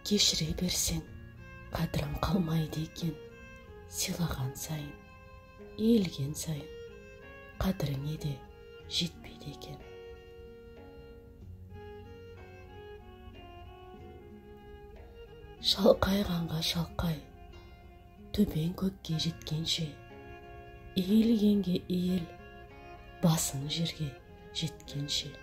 Кешіре берсең, қадірің қалмайды екен. Сыйлаған сайын, иілген сайын, қадіріңе де жетпейді екен. Шалқайғанға шалқай, төбең көкке жеткенше, иілгенге иіл, басың жерге жеткенше.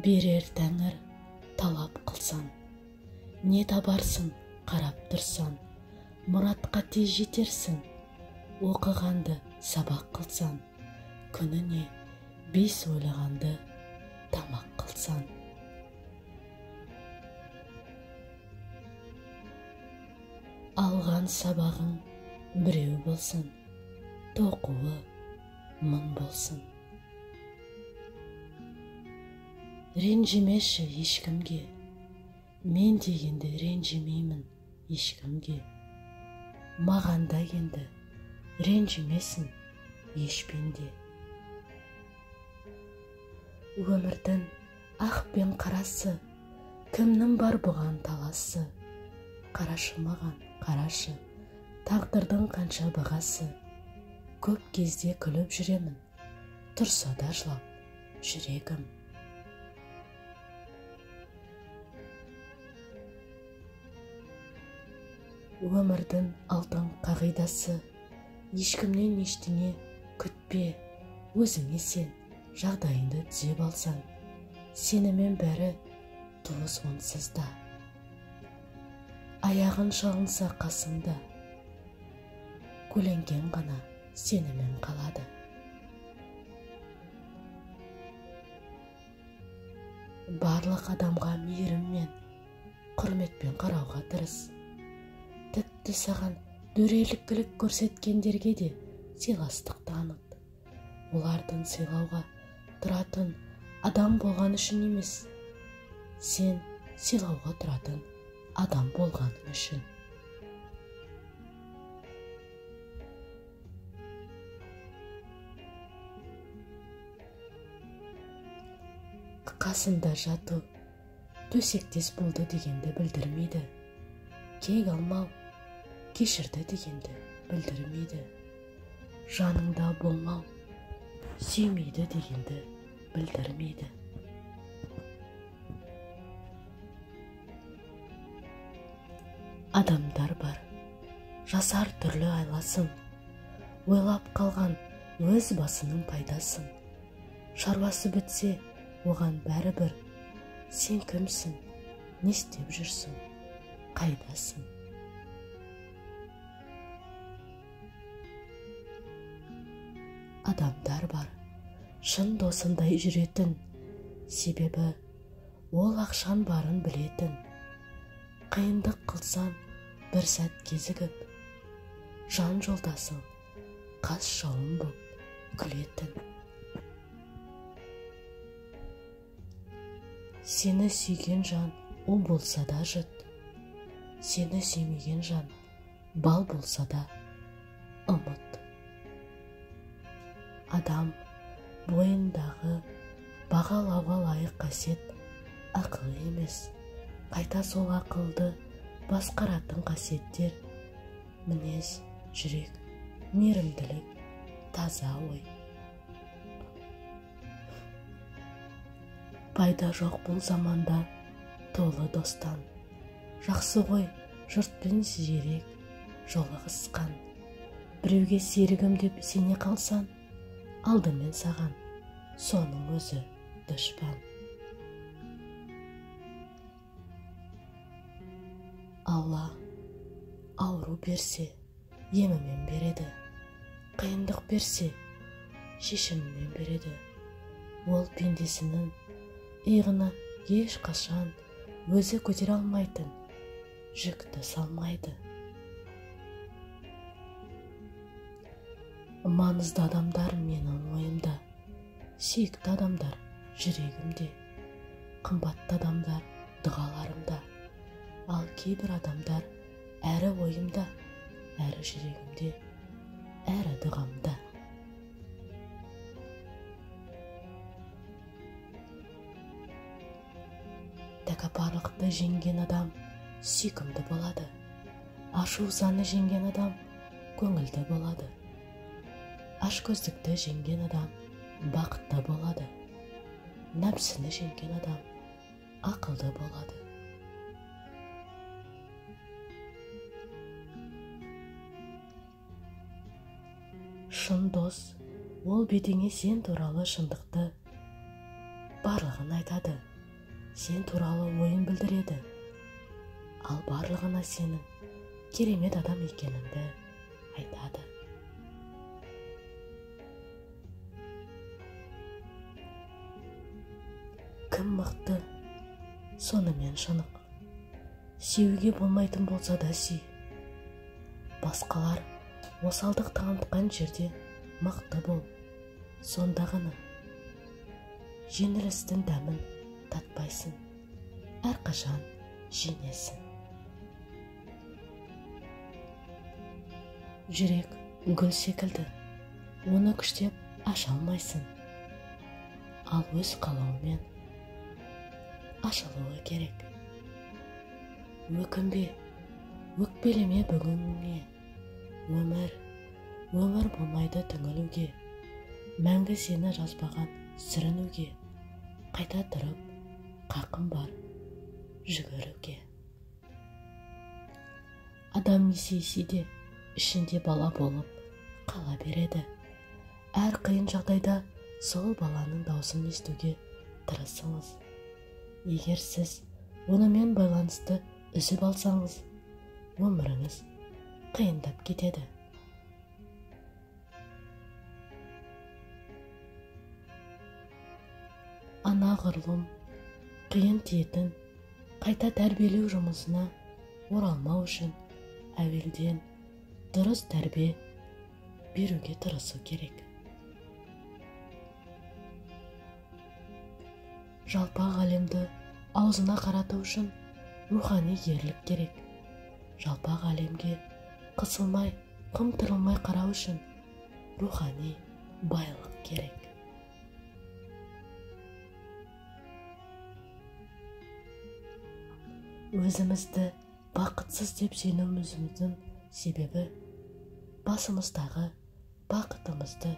Берер тәңір талап қылсан, не табарсың қарап тұрсан, мұратқа тез жетерсің, оқығанды сабақ қылсан, күніне 5 ойлағанды тамақ қылсан. Алған сабағың біреу болсын, тоқуы мың болсын. Ренжімеші ешкімге, мен дегенде ренжімеймін ешкімге. Маған да енді ренжімесін еш пенде. Өмірдің ақ пен қарасы, кімнің бар бұған таласы? Қарашы маған, қарашы, тағдырдың қанша бағасы. Көп кезде күліп жүремін, тұрса да жылап жүрегім. Өмірдің алтын қағидасы, ешкімнен ештеңе күтпе, өзіңе сен, жағдайыңды түзеп алсаң, сенімен бәрі туыс онсыз да. Аяғын шалынса қасында, көлеңкең ғана сенімен қалады. Барлық адамға мейіріммен, құрметпен қарауға тырыс. Тіпті саған дөрелікілік көрсеткендерге де сыйластық таныт. Олардың сыйлауға тұратын адам болған үшін емес, сен сыйлауға тұратын адам болғаның үшін. Қасында жату төсектес болды дегенді білдірмейді. Кек алмау кешірді дегенді білдірмейді. Жаныңда болмау сүймейді дегенді білдірмейді. Адамдар бар, жасар түрлі айласын, ойлап қалған өз басының пайдасын. Шаруасы бітсе, оған бәрібір, сен кімсің, не істеп жүрсің, қайдасың? Адамдар бар, шын досындай жүретін, себебі ол ақшан барын білетін. Қиындық қылсаң бір сәт кезігіп, жан жолдасың қас жауын боп күлетін. Сені сүйген жан у болса да жұт, сені сүймеген жан бал болса да ұмыт. Адам бойындағы бағалауға лайық қасиет ақыл емес, қайта сол ақылды басқаратын қасиеттер мінез, жүрек, мейірімділік, таза ой. Пайда жоқ бұл заманда толы достан. Жақсы ғой жұртпен сирек жолығысқан. Біреуге серігім деп сене қалсан, алдымен саған соның өзі дұшпан. Алла ауру берсе, емімен береді. Қиындық берсе, шешімімен береді. Ол пендесінің иығына ешқашан өзі көтере алмайтын жүкті салмайды. Маңызды адамдар менің ойымда, сүйікті адамдар жүрегімде, қымбатты адамдар дұғаларымда, ал кейбір адамдар әрі ойымда, әрі жүрегімде, әрі дұғамда. Тәкаппарлықты жеңген адам сүйкімді болады. Ашу-ызаны жеңген адам көңілді болады. Ашкөздікті жеңген адам бақытты болады. Нәпсіні жеңген адам ақылды болады. Шын дос ол бетіңе сен туралы шындықты барлығын айтады, сен туралы ойын білдіреді, ал барлығына сенің керемет адам екеніңді айтады. Кім мықты, сонымен шынық. Сүюге болмайтын болса да сүй. Басқалар осалдық танытқан жерде мықты бол, сонда ғана жеңілістің дәмін татпайсың, әрқашан жеңесің. Жүрек гүл секілді, оны күштеп аша алмайсың, ал өз қалауымен ашылуы керек. Өкінбе, өкпелеме бүгініңе. Өмір, өмір болмайды түңілуге, мәңгі сені жазбаған сүрінуге, қайта тұрып қақым бар жүгіруге. Адам есейсе де ішінде бала болып қала береді. Әр қиын жағдайда сол баланың даусын естуге тырысыңыз. Егер сіз онымен байланысты үзіп алсаңыз, өміріңіз қиындап кетеді. Анағұрлым қиын тиетін қайта тәрбиелеу жұмысына оралмау үшін әуелден дұрыс тәрбие беруге тырысу керек. Жалпақ әлемді аузына қарату үшін рухани ерлік керек. Жалпақ әлемге қысылмай, қымтырылмай қарау үшін рухани байлық керек. Өзімізді бақытсыз деп сенуіміздің себебі басымыздағы бақытымызды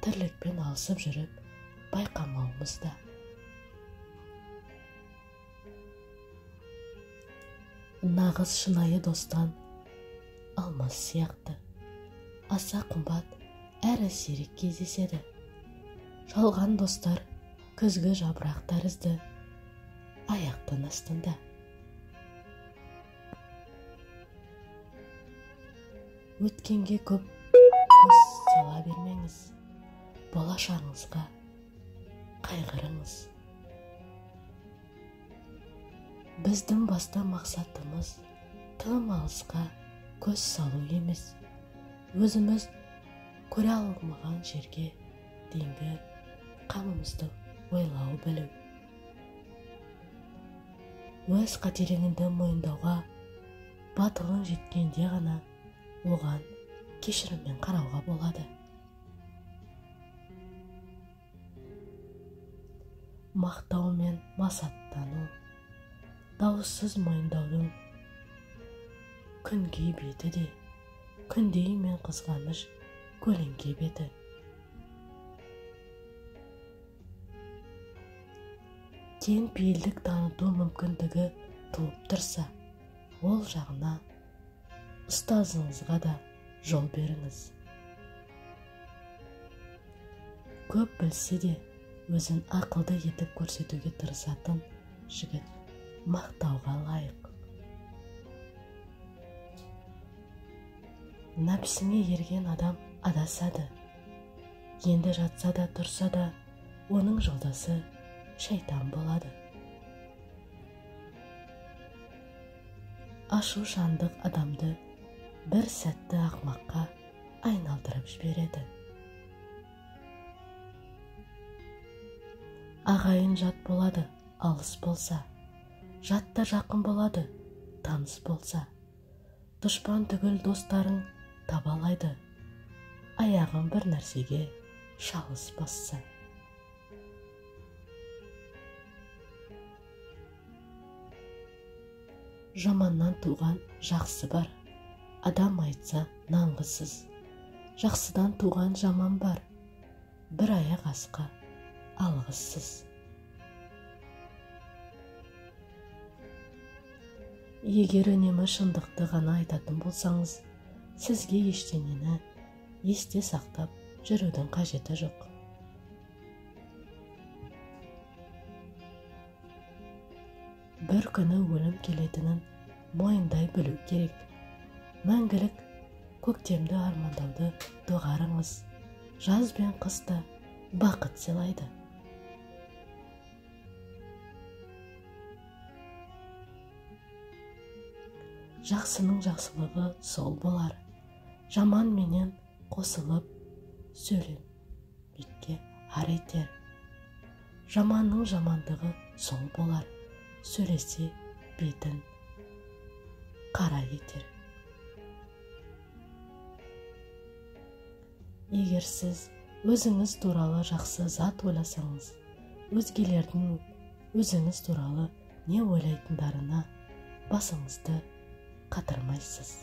тірлікпен алысып жүріп байқамауымызда. Нағыз шынайы достан алмас сияқты аса қымбат әрі сирек кездеседі. Жалған достар күзгі жапырақ тәрізді аяқтың астында. Өткенге көп көз сала бермеңіз, болашағыңызға қайғырыңыз. Біздің баста мақсатымыз тым алысқа көз салу емес, өзіміз көре алмаған жерге дейінгі қамымызды ойлау білу. Өз қателігіңді мойындауға батылың жеткенде ғана оған кешіріммен қарауға болады. Мақтау мен масаттану дауыссыз мойындаудың күнгей беті де, күндей мен қызғаныш көлеңке беті. Кең пейілдік таныту мүмкіндігі туып тұрса, ол жағына ұстазыңызға да жол беріңіз. Көп білсе де өзін ақылды етіп көрсетуге тырысатын жігіт мақтауға лайық. Нәпсіңе ерген адам адасады. Енді жатса да тұрса да оның жолдасы шайтан болады. Ашушаңдық адамды бір сәтті ақмаққа айналдырып жібереді. Ағайын жат болады, алыс болса, жат та жақын болады, таныс болса. Дұшпан түгіл достарың табалайды, аяғын бір нәрсеге шалыс басса. Жаманнан туған жақсы бар, адам айтса нанғысыз. Жақсыдан туған жаман бар, бір аяқ асқа алғыссыз. Егер үнемі шындықты ғана айтатын болсаңыз, сізге ештеңені есте сақтап жүрудің қажеті жоқ. Бір күні өлім келетінін мойындай білу керек. Мәңгілік көктемді армандауды доғарыңыз. Жаз бен қыс та бақыт сыйлайды. Жақсының жақсылығы сол болар. Жаман менен қосылып сөйлемекке ар етер. Жаманның жамандығы сол болар. Сөйлесе бетін қара етер. Егер сіз өзіңіз туралы жақсы зат ойласаңыз, өзгелердің өзіңіз туралы не ойлайтындарына басыңызды қатырмайсыз.